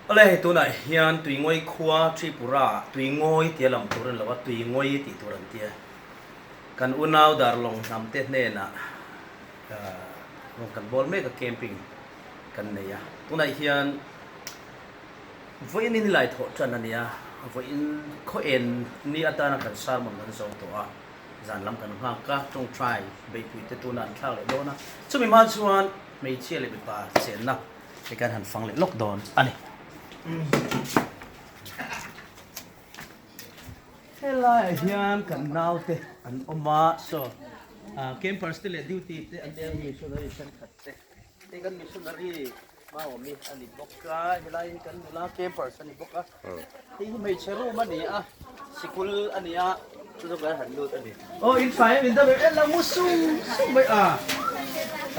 Awle hei tunah hian Tuingawi khua Tripura ah Tuingawi tia lam tur a ni lo a, Tuingawi tih tur an tia. Kan unau Darlawng hnam te hnenah rawn kan bawl mek a camping kan nei a. Tunah hian vawiin in lai thawh tan a nia, vawiin khaw en ni atana kan sermon kan zo tawh a, zan lam kan nghak a, tawngtai beihpui te tuna an thlak leh dawn a. Chumi hma chuan hmeichhia leh mipa chenna Hei kan han fang leh lawk dawn a ni. Helaiah hian kan naute an awm a, saw campers te leh duty te an nia missionary thenkhat te. Hei kan missionary Maawmi a ni bawk a, helai hi kan nula campers a ni bawk a. Hei hi hmeichhe room a ni a, sikul a ni a, chu chu kan han lut a ni. Aw in fai em in dam em en lo mu sung sung mai a,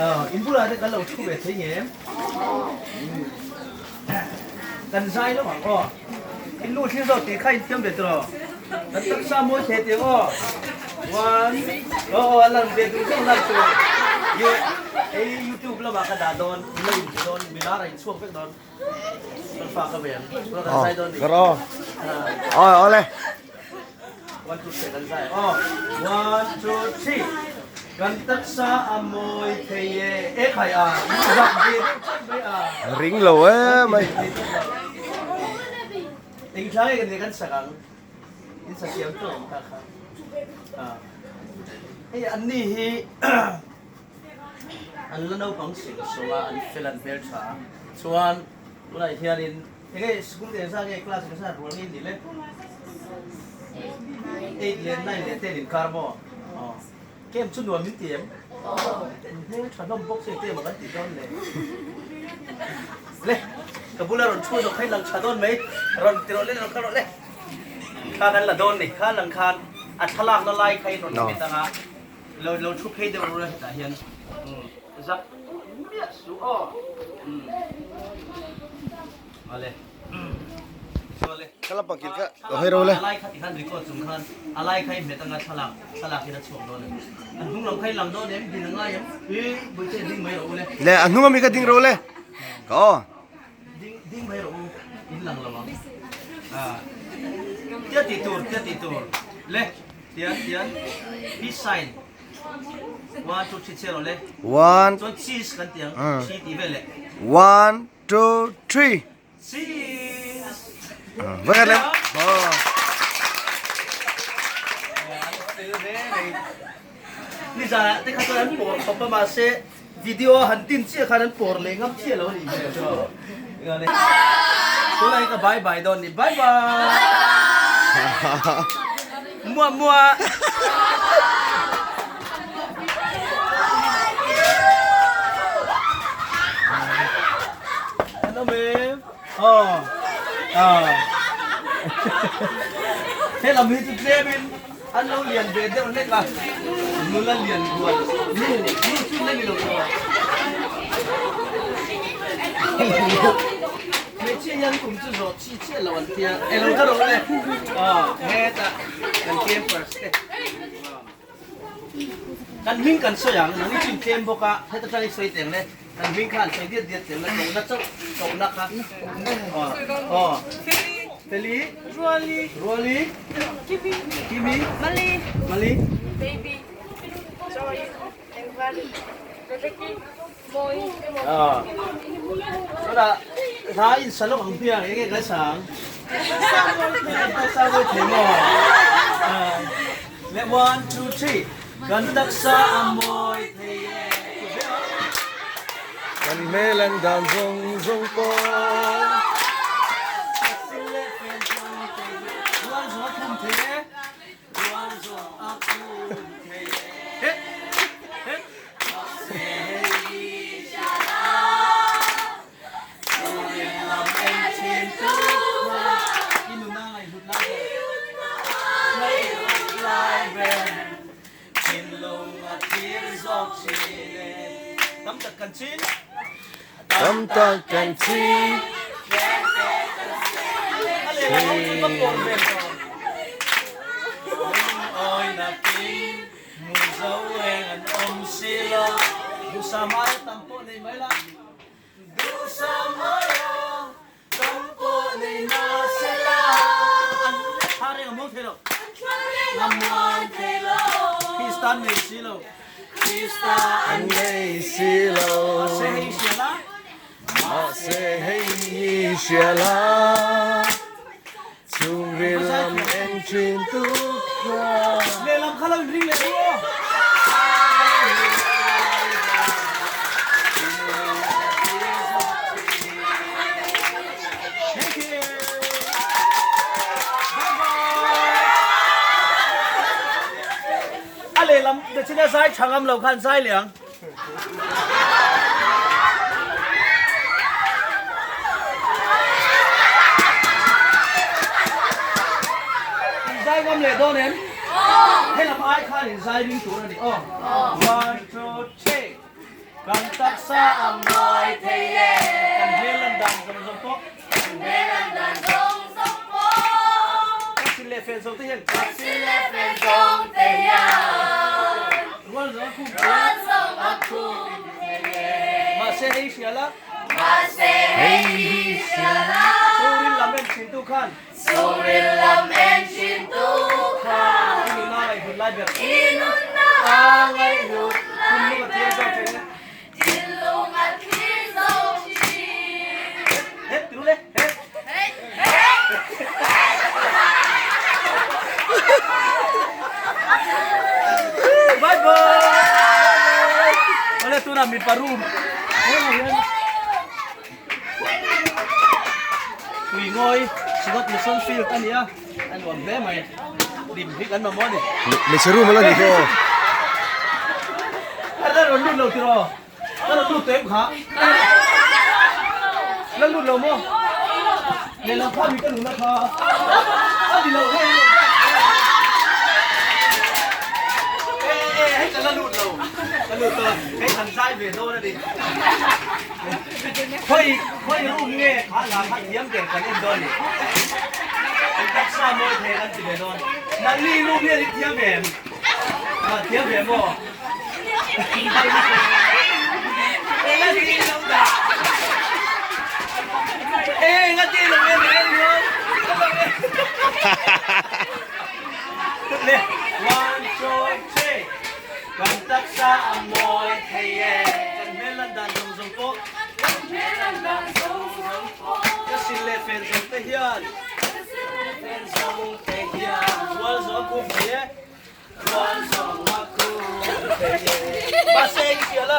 aw in bulah te kan lo thu ve thei ngem kan zai lo ang aw in lu thil zawk tih kha in thiam ve tawh kan taksa mawi thei tih aw one aw aw a lang ve duh zawk lang tur hei youtube lamah ka dah dawn in la inhmu dawn milar a inchhuak vek dawn. Karo. Oi, ole. 1 2 3 kan zai. Oh, 1 2 3. Kan taksa a mawi thei e. E khai a. Zak ve deuh chat mai a. Ring lo e mai. Eng thlai kan kan sak ang. In sa siam tu ang ta kha. Hei an ni hi An la naupang sing sawng a, an fel an hmel tha a. Chuan tunah hianin eng nge school eng zat nge class eng zat rual nge in nih le? Eight leh nine leh ten inkar maw? Aw. Camp chu nuam min ti em? In hmel tha hlawm bawk chu engte emaw kan tih dawn le? Le, ka bula rawn thu zawk kha in lang tha dawn mai. Rawn ti rawh le, rawn kal rawh le. Thla kan la dawn ni. Kha lang khan a thlalakna lai kha in rawn hmet ang a. Lo lo thu phei deuh rura hetah hian zak miah suh aw. Awle. Awle. Thlalak pakhat kha lo hawi ro le. A lai kha tikhan record chung khan a lai kha i hmet anga thlalak thlalak in a chhuak dawn em. A hnung lam kha i lang dawn em din a ngai em. Ih buite ding mai rawh u le. Le a hnung ami kha ding ro le. Ka aw. Ding ding mai rawh u in lang lo ang. Tia tih tur tia tih tur le. Tian tian peace sign one two three chhiar rawh le. One. Chuan cheese kan ti ang chi tih vel leh. One two three. Cheese. Vai khat le. Nizan ah te kha chuan an pawr khawp a mahse video han tin chiah khan an pawr leh ngam chiah lo a nih hmel chu. Tunah hi ka bye bye dawn ni bye bye. Muah muah. Hello ma'am. Oh. Ah. He lam hi chu tlem in An lo lian ve deuh hlek a, nula lian rual nu nu chu la ni lo tawh. Hmeichhia hian kum chu zawh chi chiah lo an tia, eng lo ka rawh le, aw hetah kan campers te kan hming kan sawi ang, nang i chin tlem bawk a, heta tang i sawi teng le, kan hming kha an sawi diat diat teng le, kohna chauh kohna kha aw aw. Feli. Ruali. Ruali. Kimi. Kimi. Mali. Mali. Baby. Joy. Engvali. Rebecca. Moi. Ah. Sora hla in salok ang piang enge ka sang. Sa moi thei mo. Le 1 2 3. Kan taksa a mawi thei e. Kan hmel an dan zawng zawng pawh. Tam tak kan chin. Tam tak kan chin. Duhsam aia tam pawh nei mai la. Duhsam aia tam pawh. Krista an nei si lo. Krista an nei si lo. Mahse hei hria la. Mahse hei hi hria la. Chhungril lam en thin tu kha. Lehlam kha lo inring leh ru aw. Thank you. Bye bye. A lehlam te chin a zai tha ngam lo khan zai leh ang. In zai ngam leh dawn em? Helam ai khan in zai ring tur a ni aw. One, two, three. Kan taksa a mawi thei e. Kan hmel lan dan zawng zawng pawh. Kan hmel lan dan zawng zawng pawh. Ka sil leh fel zawng te hian. Ka sil leh fel zawng te hian. Rual zawng a khum thei e. Rual zawng a khum thei e. Mahse hei hria la. Mahse hei hria la. Chhungril lam en thin tu khan. Chhungril lam en thin tu khan. I nunna a ngaihhlut lai ber. I nunna a ngaihhlut lai ber. Thinlung a thlir zo thin. Het tiru le het. Het. Bye bye. Awle tunah mipa room. Tui ngawi Synod Mission Field a ni a, a nuam hle mai. Lim hi kan mamawh a ni. Hmeichhe room a la ni khaw. A la rawn lut lo tiraw? Ka rawn lut tawh em kha? La lut lo maw? Lehlam kha mi ka luhna kha a ni lo hei e e hei ka la lut lo ka lut tawh hei kan zai ve dawn a ni. Khawi khawi room nge kha la kha thiam ber kan en dawn ni. An taksa mawi thei kan ti ve dawn. Nangni room hian i thiam ve em? Ah thiam ve maw? Enga ti lo dah. Enga ti lo en en hian. Le one two three. Kan taksa a mawi thei e. Kan hmel lan dan zawng zawng pawh. Kan hmel lan dan zawng zawng pawh. Ka sil leh fel zawng te hian. Ka sil leh fel zawng te hian. Rual zawng a khum thei e. Rual zawng a khum thei e. Mahse hei hria la.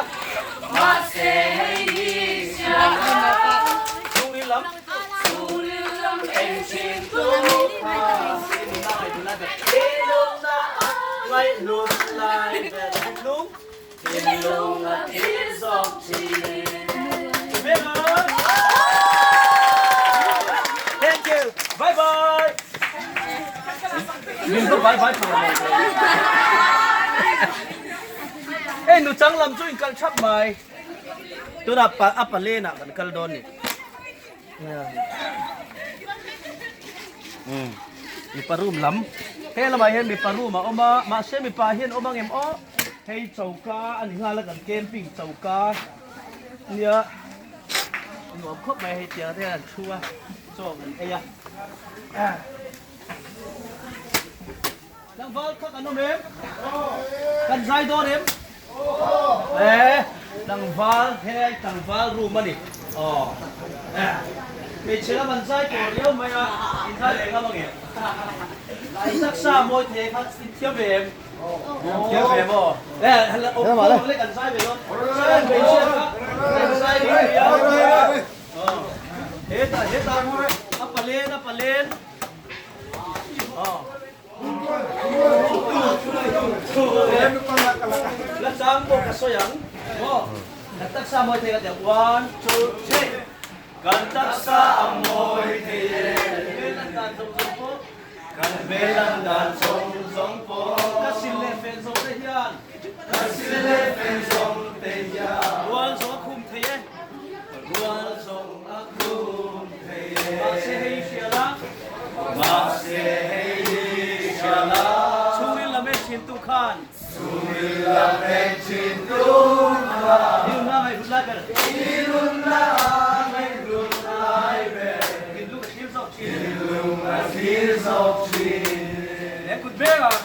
Mahse hei hi hria la. Chhungril lam. Chhungril lam eng thin tu kha. I nunna ngaihhlut lai ber. I nunna ngaihhlut lai ber. Thinlung. Thinlung a thil zawk thin. Thank you. Bye bye. Min va bye bye tur mai. Hei nu chang lam chu in kal thap mai. Tuna pa a palen ah kan kal dawn ni. Mipa room lam he lamah hian mipa room a awm a mahse mipa hian awm ang em aw hei choka a ni nghal a kan camping choka nia nuam khawp mai hei tiang te hian an thu a chaw an ei a Tlangval kha kan awm em? Kan zai dawn em? E, tlangval he tlangval room a ni. Aw. Hmeichhe lam an zai tur riau mai a, in zai leh ngam ange. In taksa mawi thei kha in thiam ve em? Thiam ve maw? E, awm leh kan zai ve dawn. Hmeichhia kha kan zai riau mai a. Hetah hetah a palen a palen. La chang pawh ka sawi ang maw? Kan taksa a mawi thei ka ti ang. One, two, three. Kan taksa a mawi thei e. Kan hmel an dan zawng zawng pawh. Kan hmel an dan zawng zawng pawh. Ka sil leh fel zawng te hian. Ka sil leh fel zawng te hian. Rual zawng a khum thei e. Rual zawng a khum thei e. Mahse hei hria la. Mahse hei hi hria la. Chhungril lam en thin tu khan. Chhungril lam en thin tu khan. I nunna ngaihhlut lai ber. I nunna ngaihhlut lai ber. Thinlung a thlir zawk thin. Thinlung a thlir zawk thin. He kut beng ah.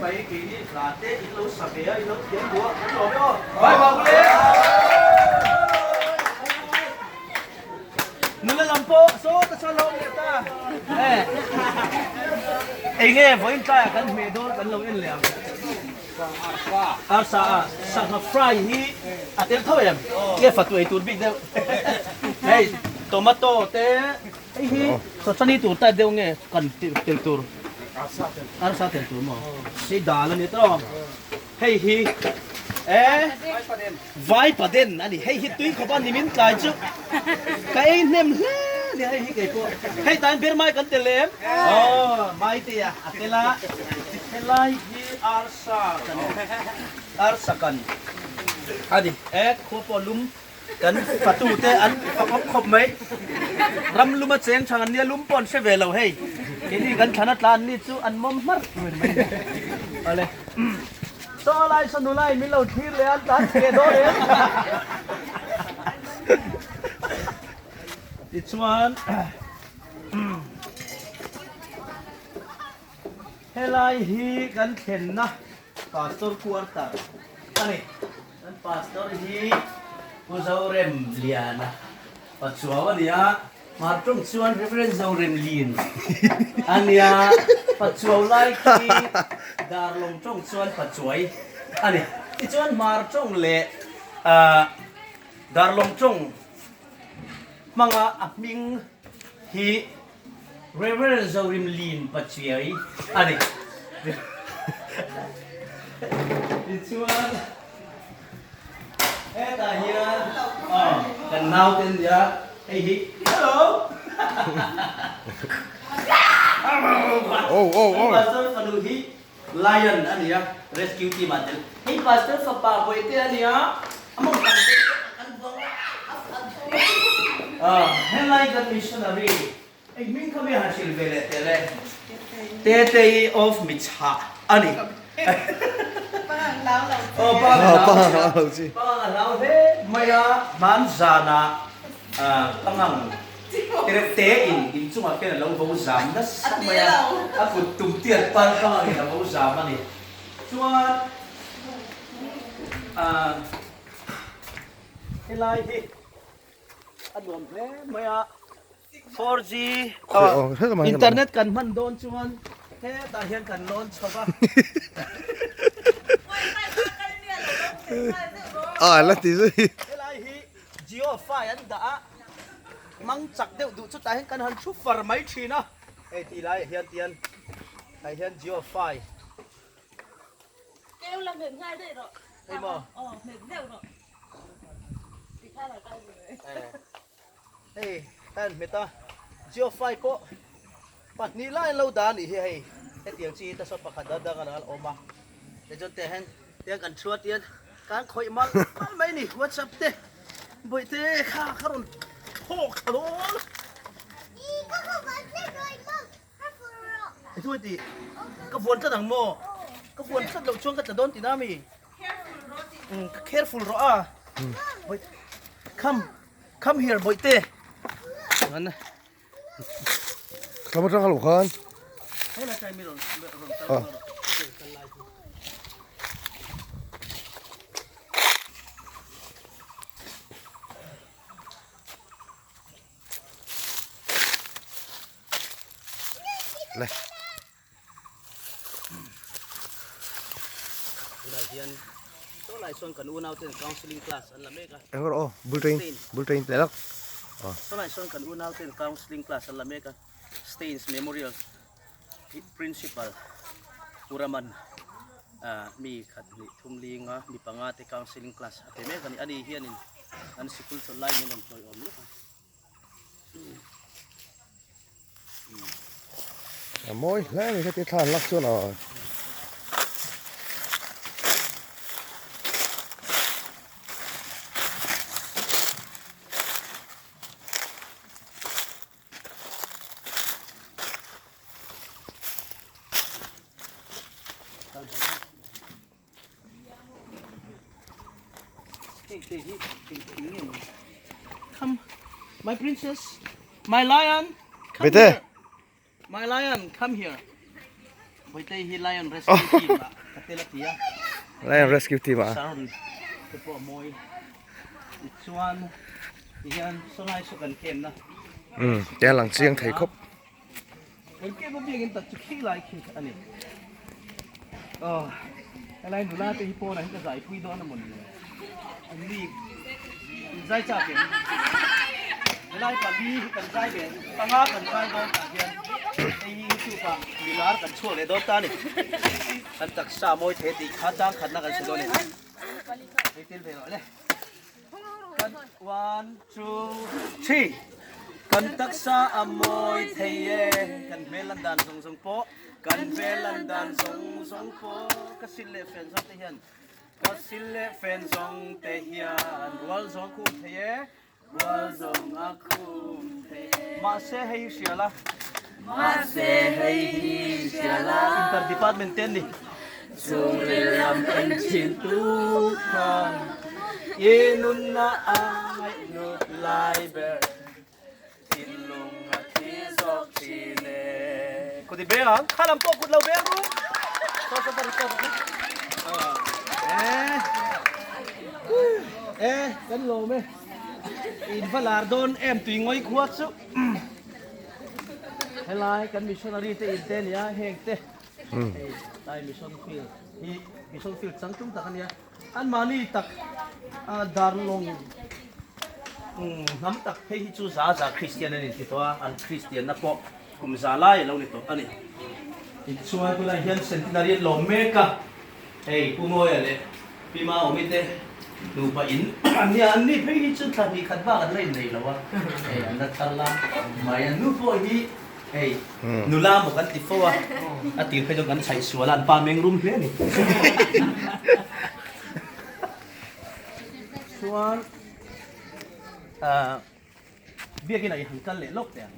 mai keini hla te in lo sa ve a in lo thiam duh a kan lawm e aw bye bye ule nula lam pawh saw ta chuan lo awm leh ta e enge vawiin tlaiah kan hmeh dawn kan lo en leh ang arsa a sangha fry hi a tel tho em nge fatu ei tur bik deuh hei tomato te Hei hi chawchani tur type deuh nge kan tel tur arsa tel tur maw hei dal a ni tawh hei hi e vai paden a ni hei hi tui khawp a ni min tlai chu ka ei hnem hle a ni hei hi kei pawh hei tan ber mai kan tel em aw mai te a a tel a helai hi arsa kan arsa kan a ni e khua pawh lum Kan fatute an fak awp khawp mai. Ram luma cheng chhang an nia, lum pawh an hre ve lo hei. Keini kan thlan a tla an ni chu an mawm hmarh reng mai ni. Awle. Saw lai saw nula in min lo thlir leh a, an tlan chhe dawn em? Tichuan helai hi kan thlenna Pastor quarter a ni. Kan pastor hi Pu Zorem Liana Pachuau a ni a, Hmartawng chuan Reverend Zorem Lin a nia, Pachuau lai khi Darlawng tawng chuan Pachuai a ni. Tichuan Hmartawng leh Darlawng tawng hmanga a hming hi Reverend Zorim Lin Pachiai a ni. Tichuan hetah hian kan naute an nia, hei hi hello Kan pastor fanu hi Lion a nia, rescue team ah tel. Hei pastor fapa Bawihte a nia, a mawng tam deuh deuh a kan vang a, a helai kan missionary hei hming kha mi han hrilh ve leh tel e, Tetei of Michhah a ni. Aw pangang hlau lo chi, pangang a hlau hle mai a, hmanzanah pangang Tereuh te in in chungah khian a lo vo zam nasa mai a, a kut tum tiat pan pangangin a vo zam a ni. Chuan ah helai hi a nuam hle mai a, 4G internet kan hman dawn chuan hetah hian kan lawn chho va. Helai hi Jio fi an dah a. Mang chak deuh duh chutah hian kan han thu far mai thin a, hei tih laiah hian tian tah hian Jio fi Keu la hmet nghal daih rawh. Hei maw? Aw hmet deuh rawh. Ti kha la kal ve. Hei ka han hmet a, Jio fi pawh pahnih lai an lo dah a nih hi hei hetiang chi hi ta saw pakhat dang dang a awm a, tichuan tah hian tiang kan thu a tian kan khawih mal mal mai a ni WhatsApp te. Bawihte kha kha rawn thawk thla dawn. Eng chuan tih ka vuan tlat ang maw? Ka vuan tlat loh chuan ka tla dawn tihna ami? Ka careful rawh a. Bawihte come come here bawihte. Chuan Thlam atang lo khan. Helai tlai mi rawn rawn kal kal lai chu. Le. Tunah hian tawlai chuan kan unau ten counselling class an la mek a. Eng rawh aw, bull train, bull train tle lak. Tawlai chuan kan unau ten counselling class an la mek a. Staines Memorial Principal Puraman mi khat hnih thum linga mi panga te counselling class a pe mek a ni. Ani hianin an sikul chawlh lai min rawn tawiawm lek a. A mawi hle a ni heti thla an lak chuan aw. Come, my princess, my lion, come Bete. here. My lion, come here. Boite hi lion rescue team ah. tel a ti a. Lion Rescue Team ah. Saron te pawh a mawi. Tichuan tihian sawlai saw kan kem na. Umm te a lang chiang thei khawp. Kan kem a biakin tak chu khi lai khi a ni. Aw helai nula te hi pawnah hian ka zai pui dawn a maw ni le. An ni in zai chak em? Helai pali hi kan zai ve panga kan zai dawn tah hian hei hi youtube ah milar kan chhuak leh dawn ta a ni. Kan taksa mawi thei tih kha chang khatna kan hre dawn e. Hei tel ve rawh le. Kan one two three Kan taksa a mawi thei e Kan hmel lan dan zawng zawng pawh Kan hmel lan dan zawng zawng pawh Ka sil leh fen zawng te hian Ka sil leh fen zawng te hian Rual zawng khum thei e Rual zawng a khum thei e Mahse hei hi hria la Mahse hei hi hria la Inter department te an ni. Chhungril lam en thin tu khan i nunna a ngaihlut lai ber thinlung a thi zawk thin e. Kut i beng ang, kha lam pawh kut lo beng ru. Saw saw ka record ang. E, e, kan lawm e. In va lar dawn em tui ngawi khua chu. Helai kan missionary te in te nia heng te. Hei tlai mission field hi mission field changtlung tak a nia anmahni tak a darlawng hnam tak phei hi chu za za Kristian an inti tawh a an Kristian na pawh kum za lai a lo ni tawh a ni tichuan tunah hian centenary an lawm mek a hei Pu Mawia leh Pi Maawmi te nupa in an nia an ni phei hi chu thla hnih khat bak an la innei lo a hei an la thar la mai an nu pawh hi Hei, nula maw kan ti fo a, a tir phei chuan kan chhaih sual a, an pa meng rum hle a ni. Chuan biakin ah i han kal leh lawk teh ang.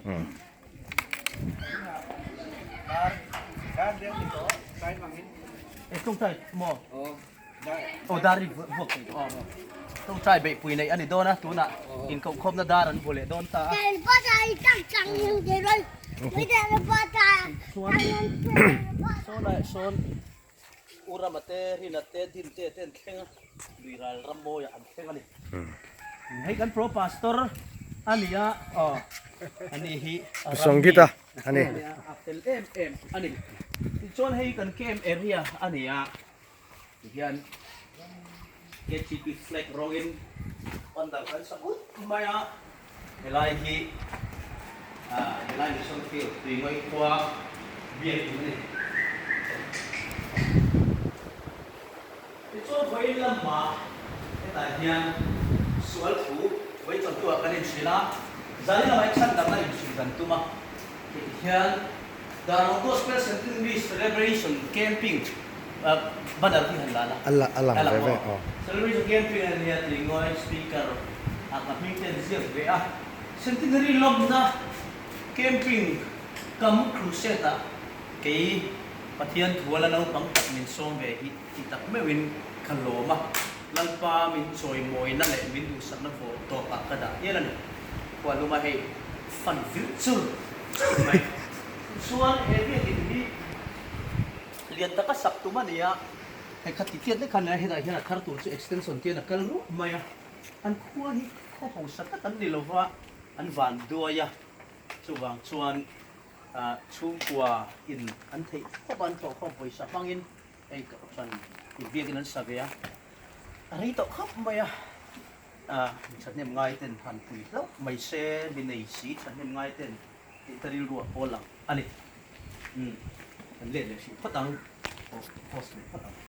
Tawngtai maw? Aw dar ri vuak thei tawh. Tawngtai beihpui neih a ni dawn a, tunah inkohkhawmna dar an bu leh dawn ta a. Chuan sawnah sawn U Rama te, Rina te, Din te te an thleng a, lui ral ram mawiah an thleng a ni. Hei kan pro pastor a ni a, aw ani hi a ram mi a ni. A fel em em a ni. Tichuan hei kan camp area a ni a. Tihian KTP flag rawngin pandal kan sa ut mai a, helai hi helai mission field Tuingawi khua biak in a ni. Tichuan vawiin lamah hetah hian sual thu vawi chawlhtuah kan inhrilh a, zanin lamah hi chhandamna inhrilh kan tum a, tihian Darlawn Gospel Centenary Celebration Camping banner hi han la la. A lang ve ve aw. Celebration Camping a nia tih ngawi speaker ah ka hming te an ziak ve a. Centenary lawmna Camping kam crusade ah kei Pathian thuala naupang tak min sawm ve hi ti tak meuhin ka lawm a. Lalpa min chawimawina leh min duhsakna vawr tawkah ka dah hial a ni. Khualuma hei fan vir chur chur mai. Tichuan he biakin hi lian taka sak tum a ni a, hei kha ti tiat lek khan hetah hian a thar tur chu extension te hian a kal ruah mai a, an khua hi khaw hausa tak an ni lova, an van duai a, chuvang chuan chhungkua in an theih khawp a, an thawh khawp pawisa hmangin hei kohhran in biakin an sa ve a, a rei tawh khawp mai a. Mi thahnem ngai ten han pui hlauh mai se, mi nei si thahnem ngai ten tih te rilru a pawl ang a ni. Umm, kan let leh hrih phawt ang, post leh phawt ang.